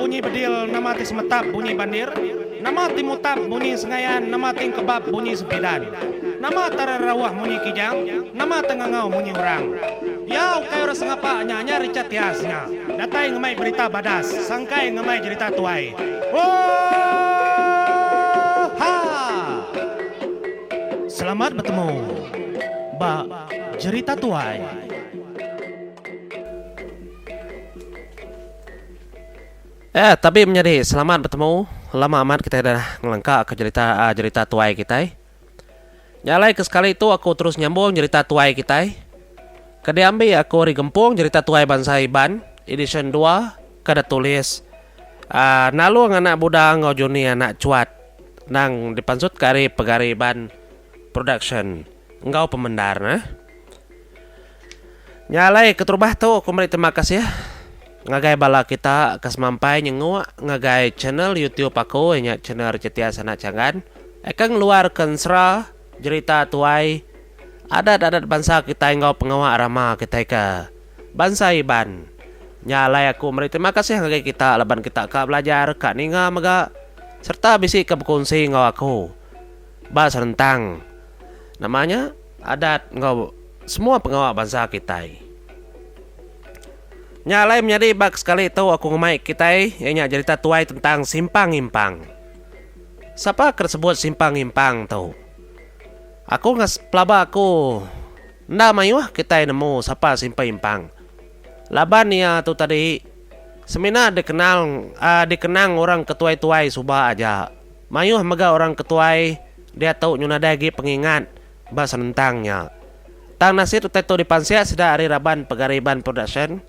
bunyi bedil, nama ti semetap bunyi bandir, nama ti mutap bunyi sengayan, nama ti engkebap bunyi sempidan. Nama tererauh munyi kijang, nama tengangau munyi orang. Iya ukai orang sengapa nya nya Richard Tias nya. Datai ngemai berita badas, sangkai ngemai jerita tuai. Oohaa! Selamat betemu ba Jerita Tuai. Eh tabi menyadi selamat betemu lama amat kitai dah ngelengka ke jerita jerita tuai kitai. Nya alai ke sekali tu aku terus nyambung jerita tuai kitai ke diambi aku ari gempung jerita tuai bansa Iban edisyen dua ke ditulis aaa Nalung anak Buda enggau Juni anak Chuat endang dipansutka ari Pegari Iban Production enggau pemendar ne. Nya alai keterubah tu aku meri terima kasih ngagai bala kita ke semampai nyenguk ngagai channel YouTube aku iya nya channel Rejetias Anak Changgan aka ngeluarka ensera jerita tuai adat-adat bansa kitai enggau pengawa rama kitai ke bansa Iban. Nya alai aku meri terima kasih ngagai kita laban kita ka belajar ka ninga mega sereta bisi ke bekunsi enggau aku ba senentang nama nya adat enggau Semua pengawa bansa kitai. Nya alai menyadi ba sekali tu aku ngemai kitai iya nya jerita tuai tentang Simpang Impang. Sapa ke disebut Simpang Impang tu? Aku ngas pelaba aku enda mayuh kitai nemu sapa Simpang Impang. Laban iya tu tadi semina dikenal uhh dikenang orang ke tuai-tuai suba aja. Mayuh mega orang ke tuai diatu nyu nadai agi pengingat. Ba senentang nya. Tang nasit utai tu dipansik sida ari raban Pegari Iban Production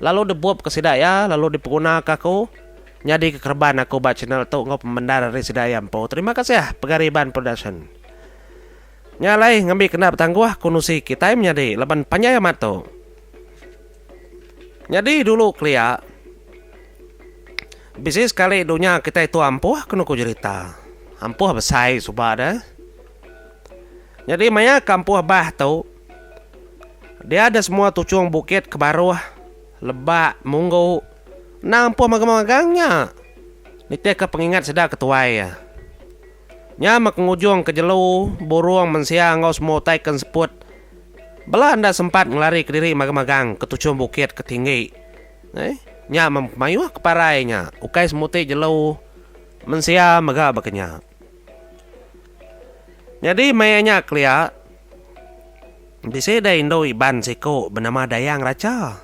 lalu debupka sida iya lalu dipegunaka aku nyadika kereban aku ba channel tu enggau pemendar ari sida iya empu. Terima kasih Pegari Iban Production. Nya alai ngambi kena betangguh ku nusi kitai menyadi laban panjai amat tu. Nyadi dulu kelia bisi sekali dunya kitai tu ampuh kenu ku jerita. Ampuh besai suba deh. Nyadi maya ke ampuh bah tu, dia deh semua tuchung bukit ke baruh, lebak, munggu endang ampuh magang-magang nya nitihka pengingat sida ke tuai. Nya meh ke ngujungka jelu, burung, mensia enggau semua utai ke enseput bela enda sempat ngelarika diri magang-magang ke tuchung bukit ke tinggi. Nya meh mayuh ke parai nya ukai semuti jelu, mensia mega baka nya. Nyadi maya nya kelia, bisi deh indu Iban siku benama Dayang Racha.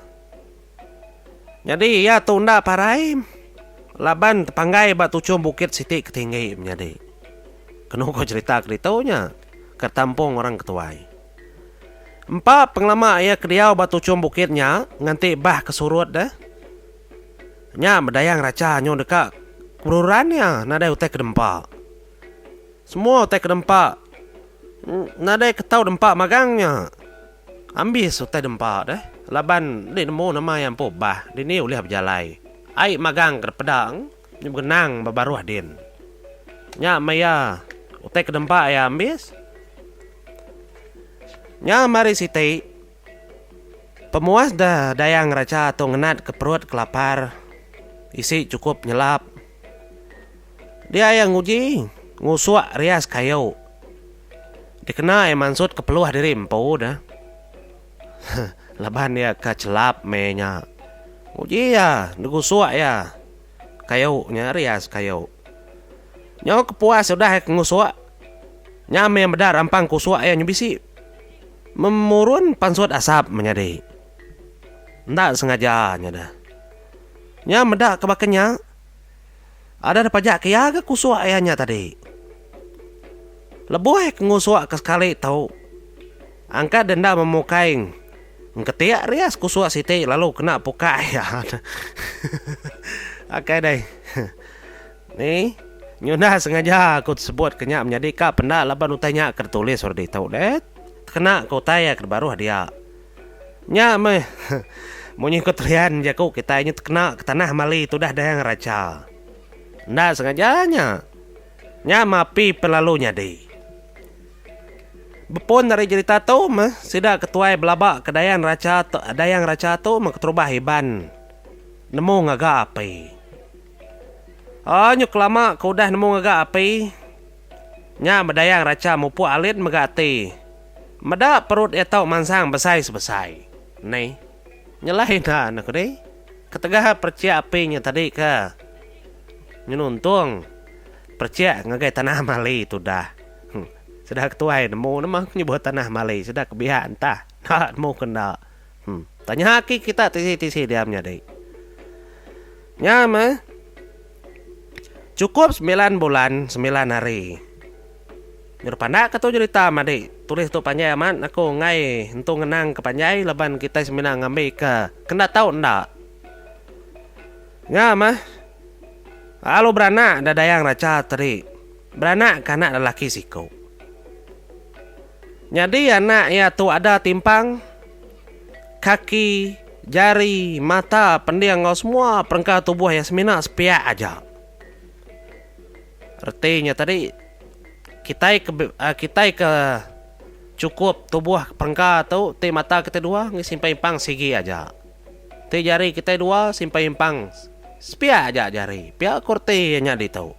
Nyadi iya tu enda parai laban tepanggai ba tuchung bukit siti ke tinggi menyadi. Kenu ko cherita ke ditu nya ke tampung orang ke tuai. Empa pengelama iya ke diau ba tuchung bukit nya nganti bah ke surut deh. Nya bedayang racha nyu deka keberuran iya nadai utai ke dempa. Semua utai ke dempa nadai ke tau dempa magang nya. Ambis utai dempa deh laban enda nemu nama iya empu bah dini ulih bejalai. Ai magang ke dipeda nyu begenang ba baruh din. Nya meh iya utai ke dempa iya ambis. Nya mari siti. Pemuas da Dayang Racha tu ngenat ke perut ke lapar, isi chukup nyelap. Dia iya nguji ngusuk rias kayu dikena iya mansut ke peluh diri empu da. Laban iya ke chelap meh nya. Nguji iya negusuk iya kayu nya rias kayu. Nyau ke puas udah iya ke ngusuk nya meh meda rampang kusuk iya nyu bisi. Memurun pansut asap menyadi. Enda sengaja nya deh. Nya meda ke baka nya. Ada da pajak ke iya ga kusuk iya nya tadi. Lebuh ke ngusuk ke sekali tu, angkat denda memukai engketik rias kusuk siti lalu kena puka iya. Akai deh. Ni, nyudah sengaja aku tesebut ke nya menyadi ka penda laban utai nya ke ditulis orang ditu deh. Tekena ke utai ke dibaruh dia. Nya meh munyi ku Trian jaku kitai nya tekena ke tanah mali tudah dayang racha. Enda sengaja nya. Nya meh api pelalu nyadi. Bepun ari jerita tu meh sida ke tuai belaba ke dayang racha dayang racha tu meh keterubah Iban nemu ngaga api. Oh nyu kelama ke udah nemu ngaga api. Nya bedayang racha mupuk alit mega ati. Meda perut iya tau mansang besai sebesai. Ney. Nyelai enda ne ku dih. Ketegal perechik api nya tadi ke nyenuntung perechik ngagai tanah mali tudah. Sida ketuai nemu nama ku nyebut tanah mali sida ke biak entah enda nemu ke enda. Tanya aki kita tisi-tisi diam nyadi. Nya meh. Chukup semilan bulan semilan hari. Nyuruh pandak ke tu jerita madi. Tulis tu panjai amat aku enggai entu ngenang ke panjai laban kitai semina ngambi ke kenda tau enda. Nya meh. Lalu beranak da Dayang Racha tadi. Beranak ke anak lelaki siku. Nyadi anak iya tu ada timpang kaki, jari, mata, pending enggau semua perengka tubuh iya semina sepiak aja. Reti nya tadi kitai ke kitai ke chukup tubuh perengka tu ti mata kitai dua ngi simpai impang sigi aja. Ti jari kitai dua simpai impang sepiak aja jari. Pia ku reti iya nya ditu.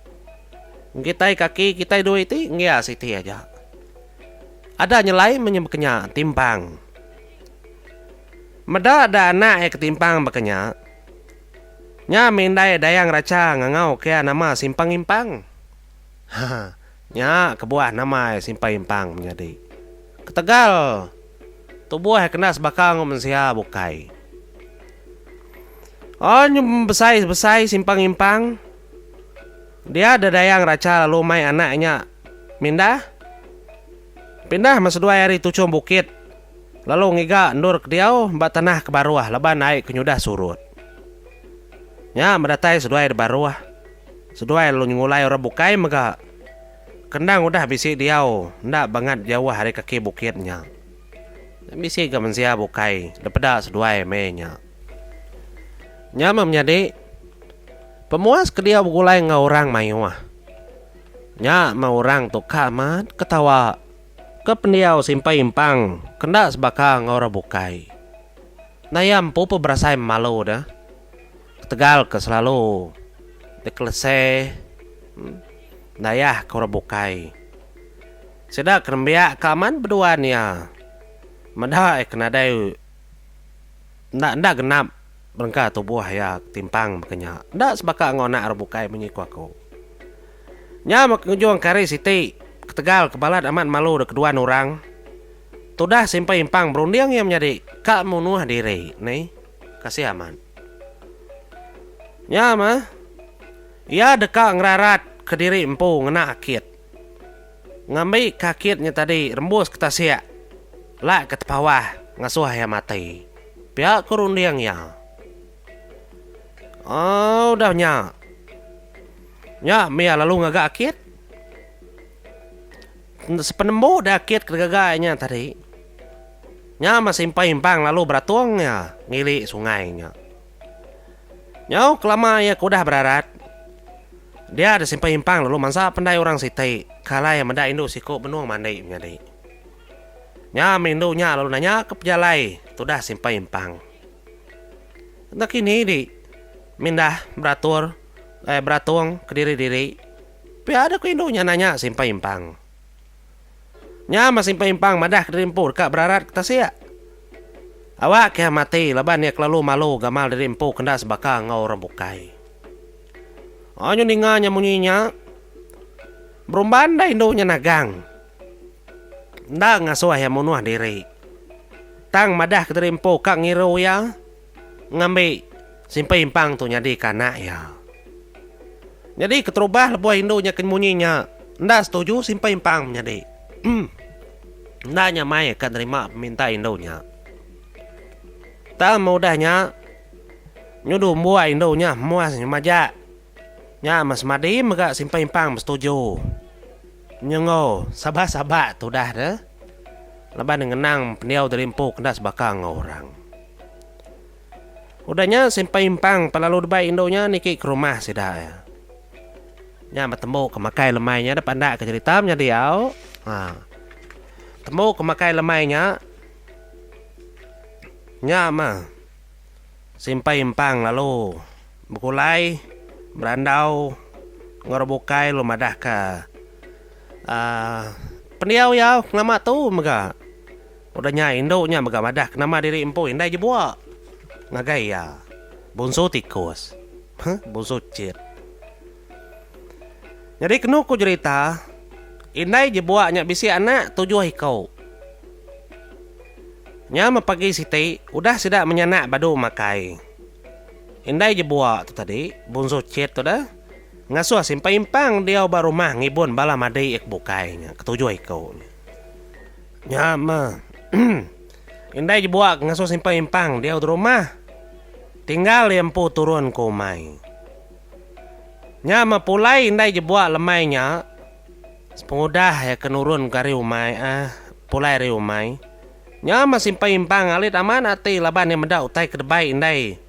Kitai kaki kitai dua iti ngia siti aja. Ada nyelai meh nya baka nya timpang. Meda da anak iya ke timpang baka nya. Nya meh indai Dayang Racha ngangau ke iya nama Simpang Impang. Haha nya kebuah nama iya Simpang Impang menyadi. Ketegal tubuh iya kena sebaka enggau mensia bukai. Oh nyu besai besai Simpang Impang. Dia da Dayang Racha lalu mai anak nya mindah. Pindah meh seduai ari tuchung bukit lalu ngiga endur ke diau ba tanah ke baruh laban ai ke nyudah surut. Nya meh datai seduai da baruh. Seduai lalu nyengulai orang bukai mega ke endang udah bisi diau enda bangat jauh ari kaki bukit nya. Bisi ga mensia bukai da peda seduai meh nya. Nya meh menyadi pemuas ke diau begulai enggau orang mayuh. Nya meh orang tu ka amat ketawa ke pendiau simpai impang ke enda sebaka enggau orang bukai. Naya empu pun berasai memalu deh ketegal ke selalu dikelese dayah ke orang bukai. Sida ke nembiak ka amat beduan iya meda iya ke nadai enda enda genap berengka tubuh iya timpang baka nya. Enda sebaka enggau anak orang bukai munyi ku aku. Nya meh ngujung ke hari siti ketegal ke balat amat malu dek keduan orang. Tudah simpai impang berunding iya menyadi ka munuh diri nih. Kasih amat. Nya meh iya deka ngerarat kediri empu ngena akit. Ngambi ke akit nya tadi rembus ke tasik lak ke tepawah ngasuh iya mati. Pia ku runding iya. Aaa udah nya. Nya mih iya lalu ngaga akit. Sepenembu da akit ke digaga iya nya tadi. Nya meh simpai impang lalu beratung iya ngili sungai nya. Nyau kelama iya ke udah berarat, dia da simpai impang lalu mansa pendai orang siti ke alai meda indu siku benung mandi menyadi. Nya meh indu nya lalu nanya ke pejalai tudah simpai impang. Enda kini di mindah beratur eh beratung kediri-diri pia da ku indu nya nanya simpai impang. Nya meh Simpai Impang madah kediri empu deka berarat ke tasik. Awak ke iya mati laban iya kelalu malu gamal diri empu kenda sebaka enggau orang bukai. Anyu ninga nya munyi nya, berumban enda indu nya nagang. Enda ngasuh iya munuh diri. Tang madah kediri empu ka ngiru iya ngambi Simpai Impang tu nyadika anak iya. Nyadi keterubah lebuh indu nya ke munyi nya enda setuju simpai impang menyadi. Enda nyamai ka nerima peminta indu nya. Tang meh udah nya nyudu embuh indu nya muas majak nya meh semadi mega simpai impang besetuju. Nyengo sabak-sabak tudah ne laban ne ngenang pendiau diri empu kenda sebaka enggau orang. Udah nya Simpai Impang pan lalu debai indu nya niki ke rumah sida iya. Nya betembu ke makai lemai nya da pandak ke jerita menyadi au. Ha. Tembu ke makai lemai nya nya mah Simpai Impang lalu begulai berandau. Enggau orang bukai lalu madahka uhh pendiau iya ngelama tu mega. Udah nya indu nya mega madahka nama diri empu indai jebua ngagai iya. Bunsu tikus. Huh bunsu chit. Nyadi kenu ku jerita, indai jebua nya bisi anak tujuh iku. Nya meh pagi siti udah sida menyanak badu makai. Indai jebua tu tadi, Bunsu Chit tu deh, ngasuh Simpai Impang diau ba rumah ngibun bala madi iya ke bukai nya, ketujuh iku nya. Nya meh indai jebua ke ngasuh Simpai Impang diau di rumah, tinggal iya empu turun ke umai. Nya meh pulai indai jebua lemai nya. Sepengudah iya ke nurun ke ari umai ah pulai ari umai, nya meh Simpai Impang alit amat ati laban iya meda utai ke debai indai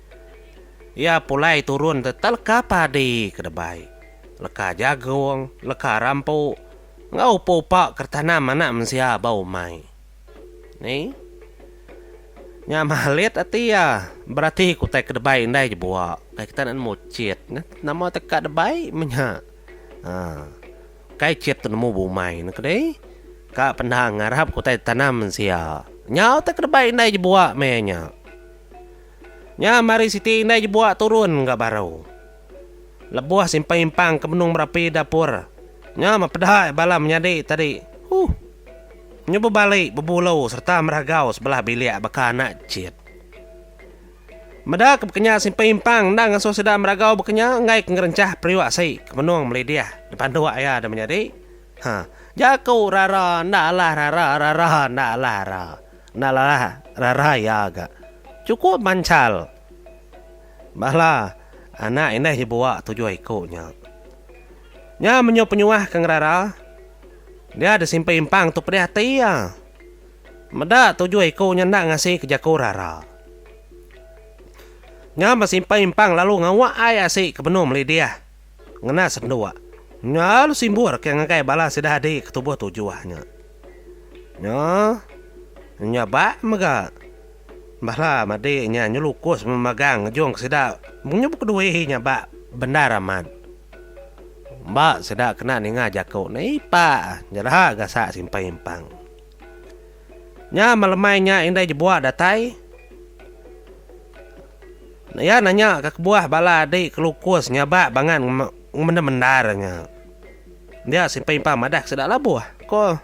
iya pulai turun te tak leka padi ke debai, leka jagung, leka rampu enggau upa-upa ke ditanam anak mensia ba umai. Ni. Nya malit ati iya berati ke utai ke debai indai jebua. Kai kita nemu chit nama teka debai meh nya. Haa. Kai chit tu nemu bumai ne kedi. Ka penda ngarap ke utai ditanam mensia. Nya utai ke debai indai jebua meh nya. Nya mari siti indai jebua turun ga baru. Lebuh Simpang Impang ke benung berapi dapur nya meh peda bala menyadi tadi. Huh. Nyu bebali bebulu sereta meragau sebelah bilik baka anak chit. Meda ke bekenya Simpang Impang enda ngasuh sida meragau bekenya enggai ke ngerenchah periuk asi ke benung melidih dipanduk iya da menyadi. Ha. Jaku rara enda alah rara rara enda alah ra. Enda alah rara iya ga. Chukup manchal. Bala anak indah nyebua tujuh iku nya. Nya menyuh penyuah ke ngerara. Dia da Simpang Impang tu pedih ati iya. Meda tujuh iku nya enda ngasi ke jaku rara. Nya meh Simpang Impang lalu ngawa ai asi ke benung melidih ngena senduk. Nya lalu simbur ke ngagai bala sida adi ke tubuh tujuh nya. Nya nya ba mega bala madi nya nyelukus memagang ngejung ke sida nyu bekedui nya ba bendar amat. Ba sida kena ninga jaku ne ipa nyeraha gasak Simpang Impang. Nya melemai nya indai jebua datai. Iya nanya ka kebuah bala adi kelukus nyabak bangat ngemendar-mendar nya. Dia Simpai Impang madah ke sida labuh. Ko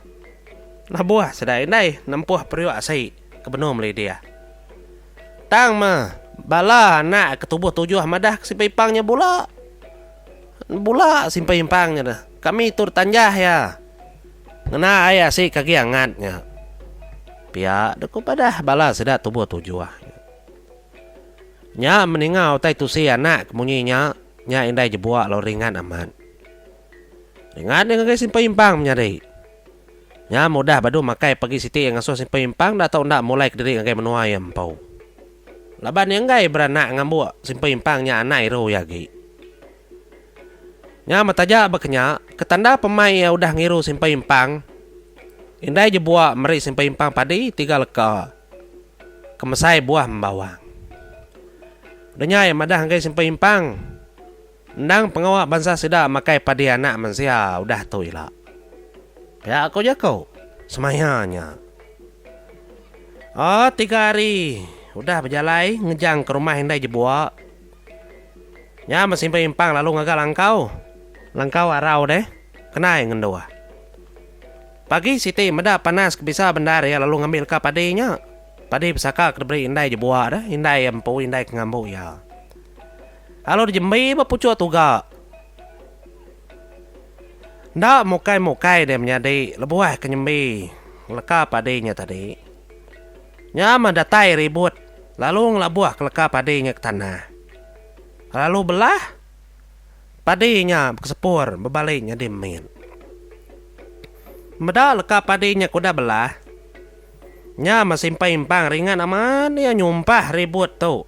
labuh sida indai nempuh periuk asi ke benung melidih. Tang meh bala anak ke tubuh tujuh madah ke Simpai Impang nya bula. Bula Simpai Impang nya deh. Kami tu ditanjah iya. Ngena ai asi ke agi angat nya. Pia deh ku padah bala sida tubuh tujuh. Nya meninga utai tusi anak ke munyi nya, nya indai jebua lalu ringat amat. Ringat iya ngagai Simpai Impang menyadi. Nya mudah badu makai pagi siti iya ngasuh Simpai Impang enda tau enda mulai kediri ngagai menua iya empu. Laban iya enggai beranak ngambuk Simpai Impang nya anak iru iya agi. Nya meh taja ba kenya, ke tanda pemai iya udah ngiru Simpai Impang, indai jebua meri Simpai Impang padi tiga leka ke mesai buah membawang. Udah nya iya madah ngagai Simpai Impang, endang pengawa bansa sida makai padi anak mensia udah tu ila. Pia ko jaku semaya nya. Aaa tiga hari udah bejalai ngejang ke rumah indai jebua. Nya meh Simpai Impang lalu ngaga langkau. Langkau arau deh. Kenai ngenduh. Pagi siti meda panas ke bisa bendar iya lalu ngambi leka padi nya. Padi pesaka ke diberi indai jebua deh, indai iya empu, indai ke ngambu iya. Lalu dijembi ba puchuk tuga. Enda mukai-mukai deh menyadi lebuh ke nyembi leka padi nya tadi. Nya meh datai ribut lalu ngelabuh ke leka padi nya ke tanah. Lalu belah padi nya bekesepur bebali nyadi mit. Meda leka padi nya ke udah belah, nya meh Simpai Impang ringat amat iya nyumpah ribut tu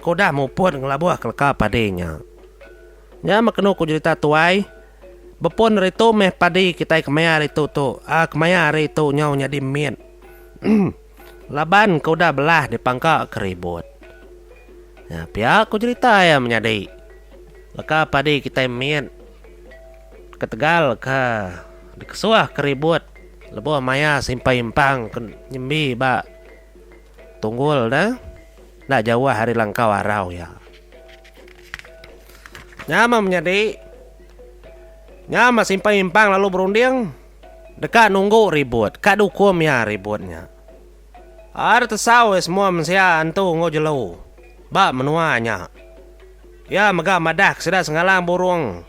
ke udah muput ngelabuh ke leka padi nya. Nya meh kenu ku jerita tuai, bepun ari tu meh padi kitai kemaya hari tu tu aa kemaya hari tu nyau nyadi mit laban ke udah belah dipangka ke ribut. Nya pia ku jerita iya menyadi. Leka padi kitai mit. Ketegal ke dikesuah ke ribut lebuh maya Simpai Impang ke nyembi ba tunggul ne enda jauh ari langkau arau iya. Nya meh menyadi nya meh Simpai Impang lalu berunding deka nunggu ribut ka diukum iya ribut nya. Ar tesau semua mensia antu enggau jelu ba menua nya. Iya mega madah ke sida Sengalang Burung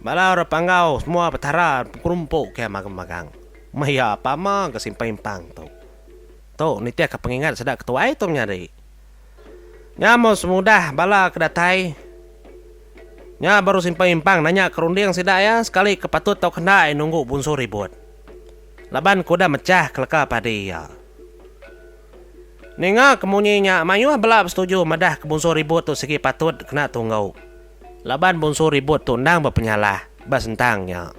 bala orang Panggau semua petara begerumpu ke magang-magang. Meh iya pama ke Simpang Impang tu. Tu nitihka pengingat sida ketuai tu menyadi. Nya meh semudah bala ke datai nya baru Simpang Impang nanya ke runding sida iya sekali ke patut tauka enda iya nunggu Bunsu Ribut. Laban ke udah mechah keleka padi iya. Ninga ke munyi nya mayuh bela besetuju madah ke Bunsu Ribut tu sigi patut kena tunggu. Laban Bunsu Ribut tu endang bepenyalah ba sentang nya.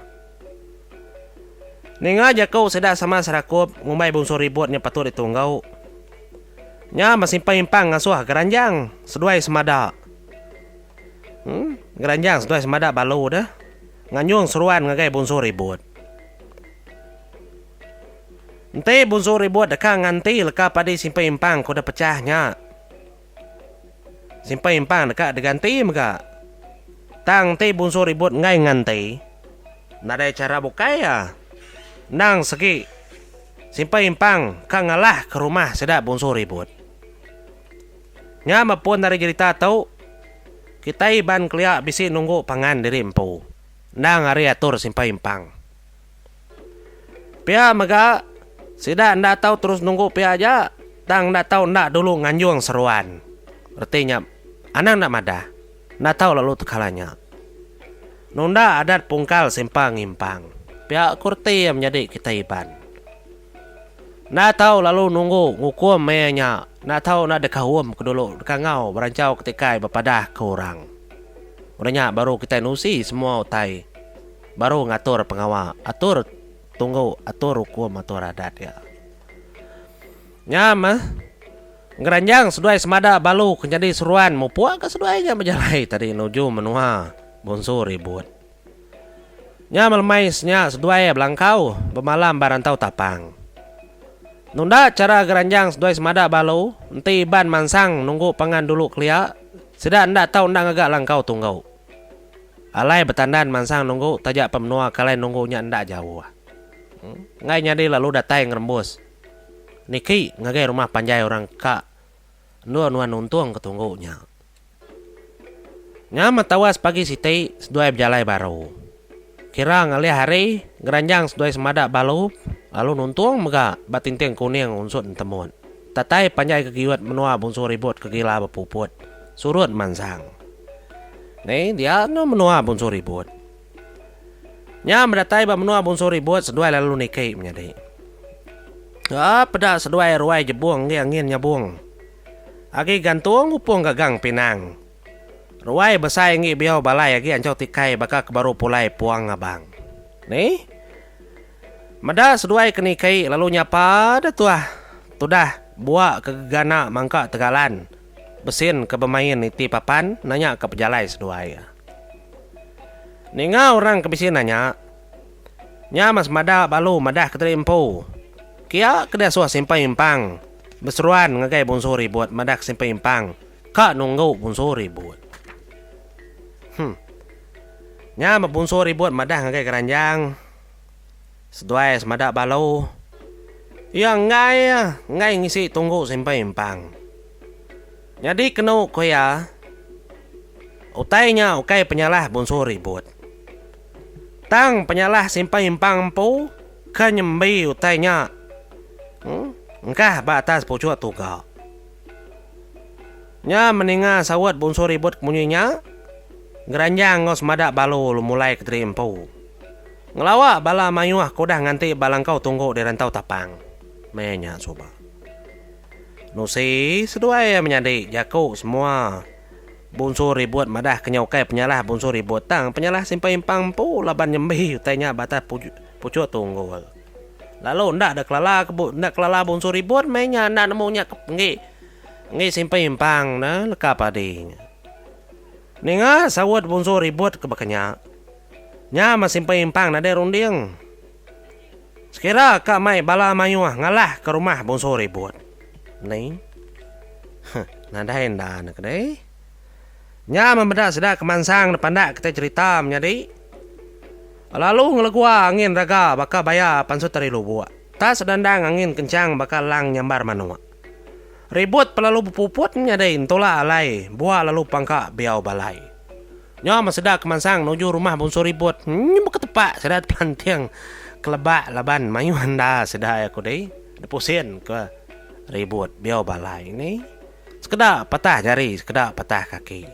Ninga jaku sida sama serakup ngumbai Bunsu Ribut nya patut ditunggu. Nya mesimpang-impang ngasuh Geranjang seduai Semada. Em Geranjang seduai Semada balu deh. Nganjung seruan ngagai Bunsu Ribut. Enti Bunsu Ribut deka nganti leka padi Simpang Impang ke udah pechah nya, Simpang Impang deka diganti mega. Tang enti Bunsu Ribut enggai nganti, nadai chara bukai iya. Endang segi Simpang Impang ka ngalahka rumah sida Bunsu Ribut. Nya mepun ari jerita tu, kitai Iban kelia bisi nunggu pangan diri empu endang ari atur Simpai Impang. Pia mega, sida enda tau terus nunggu pia aja tang enda tau enda dulu nganjung seruan. Reti nya anang enda madah, enda tau lalu tekala nya. Nunda adat pungkal Simpang Impang, pia ku reti iya menyadi kitai Iban. Enda tau lalu nunggu ngukum maya nya, enda tau enda dekaum ke dulu deka enggau beranchau ketikai bepadah ke orang. Udah nya baru kitai nusi semua utai baru ngatur pengawa atur tunggu atur ukum atur adat iya. Nya meh ngeranjang seduai semada balu ke nyadi seruan mupuk ka seduai nya bejalai tadi nuju menua Bunsu Ribut. Nya melemai senya seduai belangkau bemalam ba rantau tapang. Nunda chara geranjang seduai semada balu, enti Iban mansang nunggu pangan dulu kelia, sida enda tau enda ngaga langkau tunggu. Alai betandan mansang nunggu taja pa menua ke alai nunggu nya enda jauh. Enggai nyadi lalu datai ngerembus niki ngagai rumah panjai orang ka endur nuan nuntung ke tunggu nya. Nya meh tawas pagi siti seduai bejalai baru. Kira ngalih hari, ngeranjang seduai semada balu lalu nuntung mega ba tinting kuning unsut entemut. Tatai panjai kegiut menua Bunsu Ribut ke gila bepuput surut mansang. Ni dia enu menua Bunsu Ribut. Nya meh datai ba menua Bunsu Ribut seduai lalu niki menyadi. Aa peda seduai ruai jebung enggi angin nyabung. Agi gantung upung gagang pinang. Ruai besai enggi biau balai agi anchau tikai baka ke baru pulai puang ngabang. Ni? Meda seduai ke niki lalu nyapa deh tuah tudah bua ke gegana mangka tegalan besin ke bemain iti papan nanya ke pejalai seduai. Ninga orang ke bisi nanya. Nya meh semada balu madah kediri empu. Kia ke diasuh Simpang Impang beseruan ngagai Bunsu Ribut madah ke Simpang Impang ka nunggu Bunsu Ribut. Huh. Nya meh Bunsu Ribut madah ngagai Geranjang seduai semada balu. Iya enggai enggai ngisi tunggu Simpang Impang. Nyadi kenu ku iya, utai nya ukai penyalah Bunsu Ribut. Tang penyalah Simpang Impang empu ke nyembi utai nya engkah ba atas puchuk tuga. Nya meninga saut Bunsu Ribut ke munyi nya, Geranjang enggau Semada Balu lu mulai kediri empu. Ngelawa bala mayuh ke udah nganti ba langkau tunggu di Rantau Tapang. Meh nya suba. Nusi seduai iya menyadi jaku semua. Bunsu Ribut madah ke nya ukai penyalah Bunsu Ribut tang penyalah Simpang Impang empu laban nyembi utai nya ba atas puchuk tunggul. Lalu enda deh kelala ke enda kelala Bunsu Ribut meh nya enda nemu nya ke enggi enggi Simpang Impang ne leka padi nya. Ninga saut Bunsu Ribut ke baka nya. Nya meh Simpang Impang nadai runding. Sekira ka mai bala mayuh ngalah ke rumah Bunsu Ribut. Ni. Huh, nadai enda ne kedai. Nya meh meda sida ke mansang ne pandak kitai cherita menyadi. Lalu ngelegua angin raga baka baya pansut ari lubuk. Tas dandang angin kenchang baka lang nyambar manuk. Ribut pelalu bepuput menyadi entula alai bua lalu pangka biau balai. Nya meh sida ke mansang nuju rumah Bunsu Ribut nyu beketepak sida tepelanting kelebak laban mayuh enda sida iya kudi depusin ke ribut biau balai ni. Sekeda patah jari sekeda patah kaki.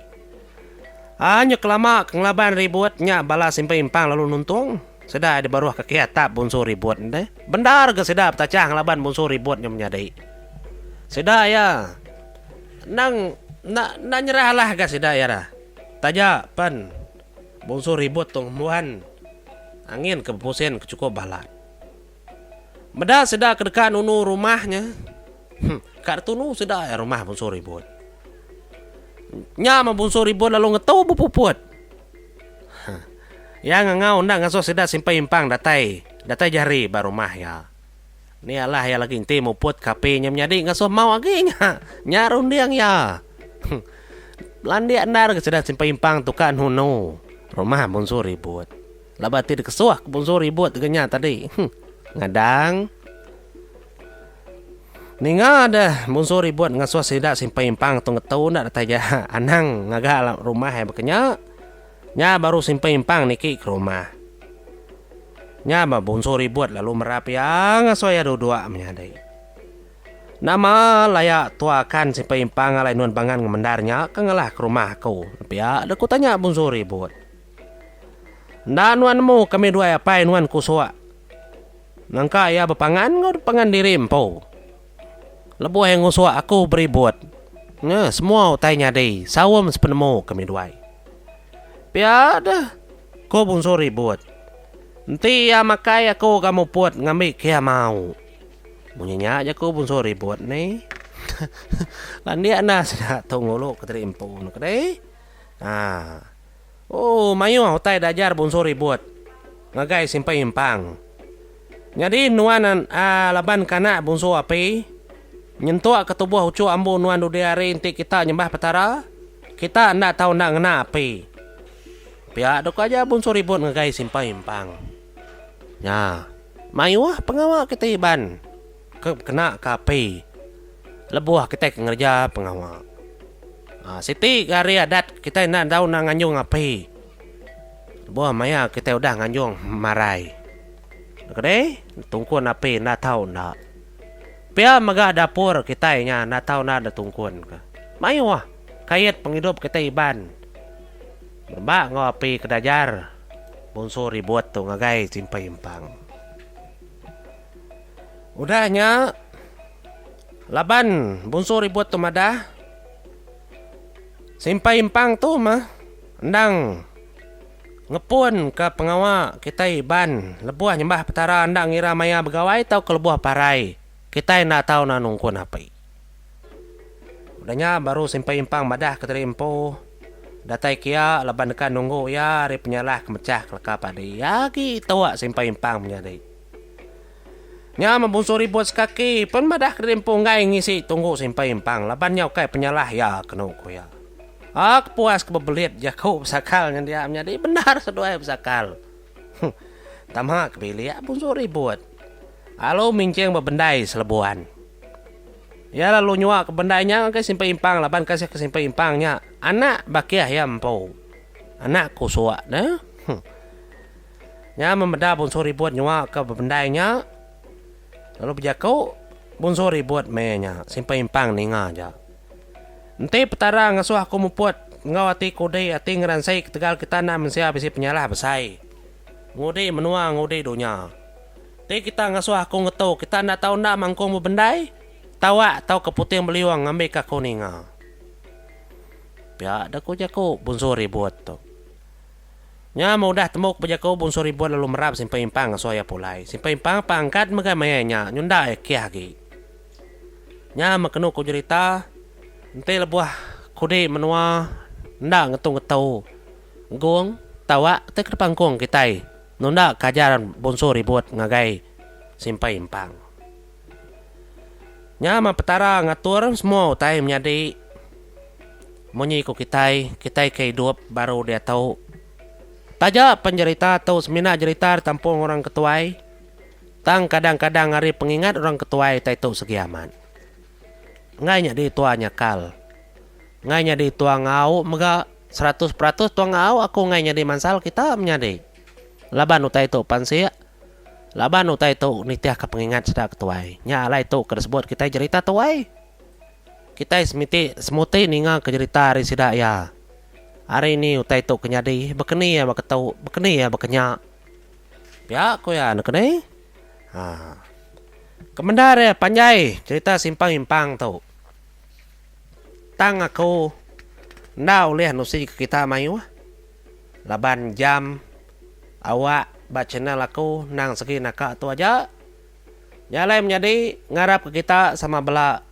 Aa nyu kelama ke ngelaban ribut nya bala Simpang Impang lalu nuntung. Sida di baruh kaki atap Bunsu Ribut nya deh. Bendar ga sida betachah ngelaban Bunsu Ribut nya menyadi. Sida iya endang enda enda nyerah alah ga sida iya dah. Taja pen Bunsu Ribut tu ngembuan angin ke bepusin ke chukup balat. Meda sida ke deka nunu rumah nya, huh, ka ditunu sida iya rumah Bunsu Ribut. Nya meh Bunsu Ribut lalu ngetu bepuput. Iya ngangau enda ngasuh sida simpai impang datai datai jari ba rumah iya. Ni alah iya lagi enti muput ke api nya menyadi ngasuh mau agi nya. Nya runding iya. Landik endar ga sida simpai impang tukar nunu rumah Bunsu Ribut. Laban ti dikesuh ke Bunsu Ribut ga nya tadi. Ngadang. Ninga deh Bunsu Ribut ngasuh sida simpai impang tu ngetu enda datai ja anang ngaga rumah iya baka nya. Nya baru Simpang Impang niki ke rumah. Nya ba Bunsu Ribut lalu merap iya ngasuh iya duduk menyadi. Nama laya tua akan Simpang Impang alai nuan bangan ngemendar nya ke ngalah ke rumah aku pia deh ku tanya Bunsu Ribut. Enda nuan nemu kami duai apai nuan kusuk. Nangka iya bepangan enggau pangan diri empu. Lebuh iya ngusuk aku beribut. Nge semua utai nyadi saum sepenemu kami duai. Pia deh, ku Bunsu Ribut. Enti iya makai aku ga muput ngambi ke iya mau. Munyi nya jaku Bunsu Ribut ni. Landik enda sida tu ngulu ke diri empu ne kedai. Haa. Ooh mayuh utai diajar Bunsu Ribut ngagai Simpai Impang. Nyadi nuan aa laban ke anak Bunsu Api nyentuk ke tubuh uchu ambu nuan dudi hari enti kita nyembah Petara, kita enda tau enda ngena api. Pia deka ajar Bunsu Ribut ngagai Simpai Impang. Nya mayuh pengawa kitai Iban ke kena ke api lebuh kitai ke ngereja pengawa. Siti ga ari adat kitai enda tau enda nganjung api lebuh maya kitai udah nganjung marai. Deh tungkun api enda tau enda. Pia mega dapur kitai nya enda tau enda ditungkun ka. Mayuh kait pengidup kitai Iban ba enggau api ke dajar Bunsu Ribut tu ngagai Simpai Empang. Udah nya laban Bunsu Ribut tu madah Simpai Empang tu mah endang ngepun ka pengawa kitai Iban lebuh nyembah Petara enda ngira maya begawai tauka lebuh parai kitai enda tau enda nungkun api. Udah nya baru Simpai Empang madah ke diri empu datai kia laban deka nunggu iya ari penyalah ke mechah keleka padi. Agi tua Simpai Empang menyadi. Nya meh Bunsu Ribut sekaki pen madah kediri empu enggai ngisi tunggu Simpai Empang laban nya ukai penyalah iya kenu ku iya. Ak puas ke bebelit jaku besakal nya dia menyadi bendar seduai besakal. Huh. Tama ke bilik Bunsu Ribut. Alu minching bebendai selebuan. Iya lalu nyua ke bendai nya ngagai Simpai Empang laban kasih ke Simpai Empang nya anak bakih iya empu. Anak kusuk ne. Huh. Nya meh meda Bunsu Ribut nyua ke bebendai nya lalu bejaku Bunsu Ribut meh nya Simpang Impang ninga aja. Enti Petara ngasuh aku muput enggau ati kudi ati ngeransi ketegal kita enda mensia bisi penyalah besai ngudi menua ngudi dunya. Enti kita ngasuh aku ngetu kita enda tau enda mangkung bebendai tawak tauka puting beliung ngambika aku ninga. Pia deh ku jaku Bunsu Ribut tu. Nya meh udah tembu ke bejaku Bunsu Ribut lalu merap Simpang Impang ngasuh iya pulai. Simpang Impang pangkat mega maya nya nyunda iya kih agi. Nya meh kenu ku jerita enti lebuh kudi menua enda ngetu-ngetu. Gong. Tawak ti ke dipangkung kitai nunda ke ajar Bunsu Ribut ngagai Simpai Impang. Nya mah Petara ngatur semua utai menyadi munyi ku kitai, kitai ke idup baru diatu. Taja pen jerita tu semina jerita ditampung orang ke tuai, tang kadang-kadang ari pengingat orang ke tuai utai tu segi amat. Enggai nyadi tua nyakal. Enggai nyadi tua ngau mega 100% tua ngau aku enggai nyadi mansal kita menyadi. Laban utai tu pansik, laban utai tu nitihka pengingat sida ke tuai. Nya alai tu ke disebut kitai jerita tuai. Kitai semiti semuti ninga ke jerita ari sida iya. Ari ni utai tu ke nyadi, baka ni iya baka tu, baka ni iya baka nya. Pia ku iya neka ni. Ha. Kemendar iya panjai cherita Simpang Impang tu. Tang aku enda ulih nusi ke kita mayuh laban jam awak ba channel aku endang segi naka tu aja. Nya alai menyadi ngarap ke kita sama bela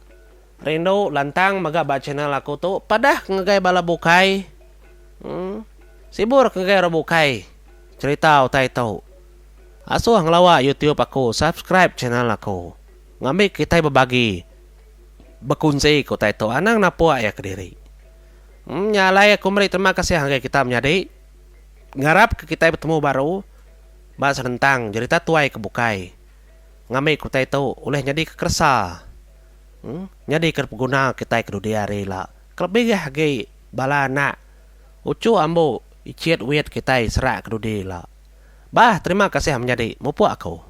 rindu lantang mega ba channel aku tu padah ke ngagai bala bukai uhh sibur ke ngagai orang bukai cherita utai tu. Asuh ngelawa youtube aku subscribe channel aku ngambi kitai bebagi bekunsi ke utai tu anang napuk iya kediri. Uhh nya alai aku meri terima kasih ngagai kita menyadi ngarap ke kitai betemu baru. Ba senentang jerita tuai ke bukai, ngambi ke utai tu ulih nyadika keresa nyadika peguna kitai ke dudi hari ila. Kelebih agi bala anak uchu ambu ichit wit kitai serak ke dudi ila. Bah terima kasih menyadi mupuk aku.